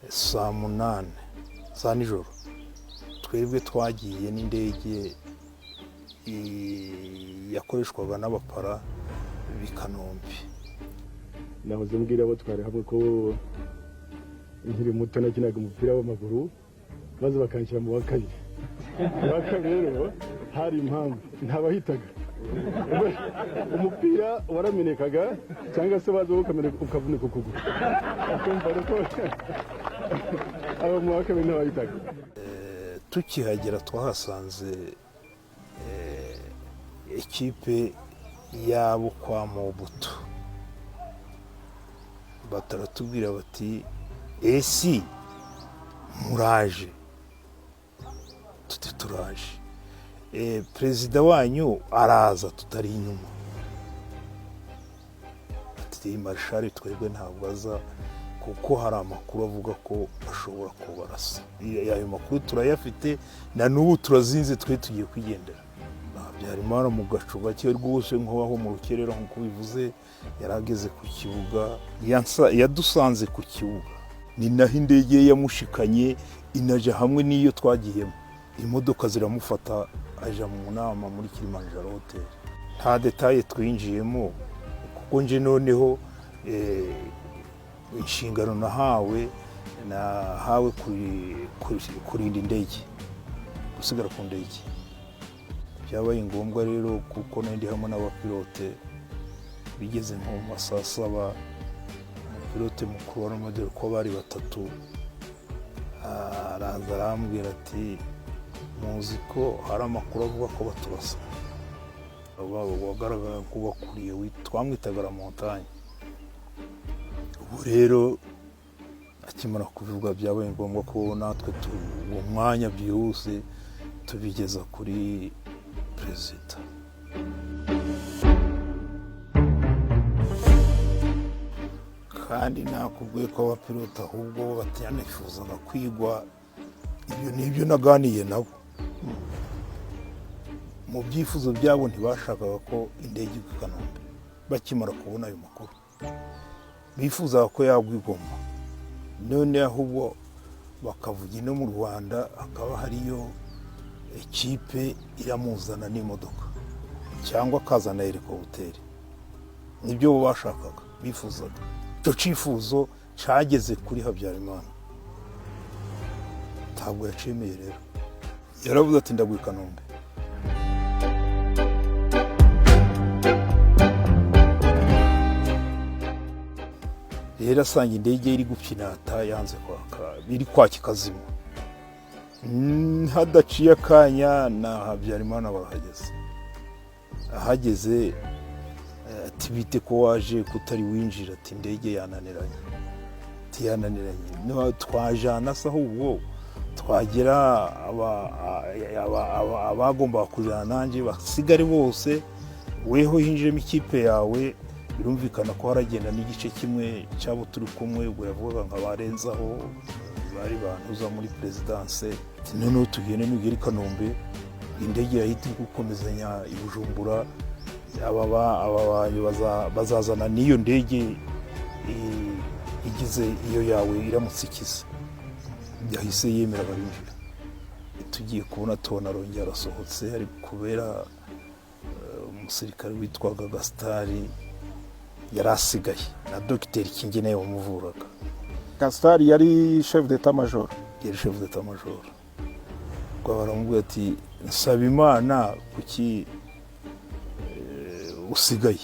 Saa 8 za nijoro twebwe twagiye n'indege yakoreshwaga n'abapara b'i Kanombe. Nahoze mbwira abo twari hamwe ko nkiri muto nakinaga umupira w'amaguru, maze bakanshyira mu wa kabiri. Mu wa kabiri rero hari impamvu ntabahitaga, umupira waramenekaga cyangwa se waza ukavunika ukuguru, akumva ko abo mu wa kabiri ntabahitaga. Tukihagera twahasanze ekipe y'abo kwa Mobutu. Bataratubwira bati: "Esi muraje?" Tuti: "Turaje." "Perezida wanyu araza tutari inyuma?" Ati: "Maréchal twebwe ntabwo aza, kuko hari amakuru avuga ko ashobora kubarasa. Ayo makuru turayafite, na n'ubu turazinze, twe tugiye kwigendera." Habyarimana mu gacu gake rwose, nk'aho mu rukerera nk'uko bivuze, yari ageze ku kibuga. Yadusanze ku kibuga, ni naho indege ye yamushikanye, inajya hamwe n'iyo twagiyemo. Imodoka ziramufata, aja mu nama muri Kilimanjaro Hotel. Nta détails twinjiyemo, kuko nje noneho inshingano nahawe kurinda indege, gusigara ku ndege. Byabaye ngombwa rero, kuko nari ndi hamwe n'abapilote, bigeze nko mu ma saa 7, umupilote mukuru wari umaze ko bari batatu araza arambwira ati: "Muzi ko hari amakuru avuga ko baturasa?" Wagaragara ko bakuriye twamwitaga La Montagne. Ubu rero akimara kubivuga, byabaye ngombwa ko natwe uwo mwanya byihuse tubigeza kuri perezida. Kandi nakubwiye ko abapilote ahubwo bo batanifuzaga kwigwa. Ibyo ni ibyo naganiye nabo. Mu byifuzo byabo ntibashakaga ko indege igwa i Kanombe. Bakimara kubona ayo makuru, bifuzaga ko yagwa i Goma, none ahubwo bakavuga ino mu Rwanda hakaba hariyo ekipe iramuzana n'imodoka cyangwa akazana hélicoptère. Nibyo bo bashakaga, bifuzaga. Icyo cyifuzo cyageze kuri Habyarimana, ntabwo yacemeye. Rero yaravuze ati: "Ndagwa i Kanombe." Rero asanga indege iri gupyinata, yanze kwaka, iri kwaka ikazima. Hadaciye akanya na Habyarimana barahageze. Ahageze ati: "Bite ko waje kutari winjira?" Ati: "Indege yananiranye." Ati: "Yananiranye? No, twajana se ahubwo twagera abagombaga kujana nanjye basigare bose, weho hinjiremo ikipe yawe." Birumvikana ko haragenda n'igice kimwe cy'abo turi kumwe. Ubwo yavugaga nka barenzaho bari bantuza muri perezidanse. Ati: "Noneho tugende, nugera i Kanombe indege yahita gukomezanya i Bujumbura. Aba bantu bazazana n'iyo ndege igize iyo yawe iramutse ikize." Yahise yemera, barinjira. Tugiye kubona tubona arongera arasohotse, ari kubera umusirikare witwaga Gasitari yari asigaye na dogiteri Kingi wamuvuraga. Gasitari yari chef d'état major? Yari chef d'état major. Ubwo baramubwira ati: "Nsaba Imana, kuki usigaye?"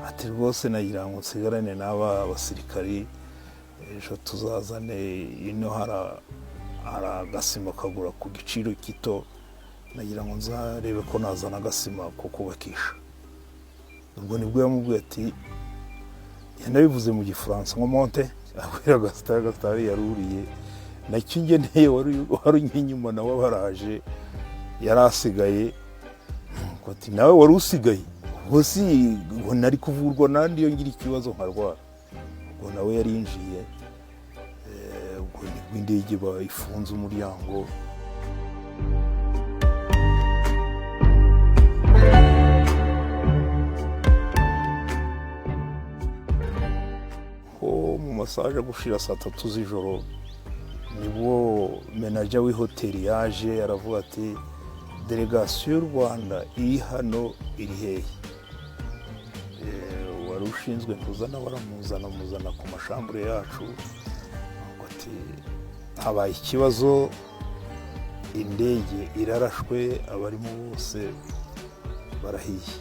Ati: "Rwose nagira ngo nsigarane n'aba basirikari, ejo tuzazane ino hari agasima kagura ku giciro gito, nagira ngo nzarebe ko nazana agasima ko kubakisha." Ubwo nibwo yamubwiye ati, yanabivuze mu Gifaransa ngo "Monte", abwira Gasitari. Gasitari yaruriye na Kingeneye wari inyuma, nawe baraje yari asigaye. Nuko ati: "Nawe wari usigaye?" Ubwo si ngo nari kuvurwa nandi iyo ngira ikibazo nkarwara? Ubwo nawe yari yinjiye. Ubwo nibwo indege bayifunze umuryango. Ko mu masaha aje gushira saa 3 z'ijoro. Nibwo manager w'ihoteli yaje, aravuga ati: "Délégation y'u Rwanda iri hano iri hehe?" Wari ushinzwe kuzana baramuzana, amuzana ku ma chambre yacu. Nuko ati: "Habaye ikibazo, indege irarashwe, abarimo bose barahiye."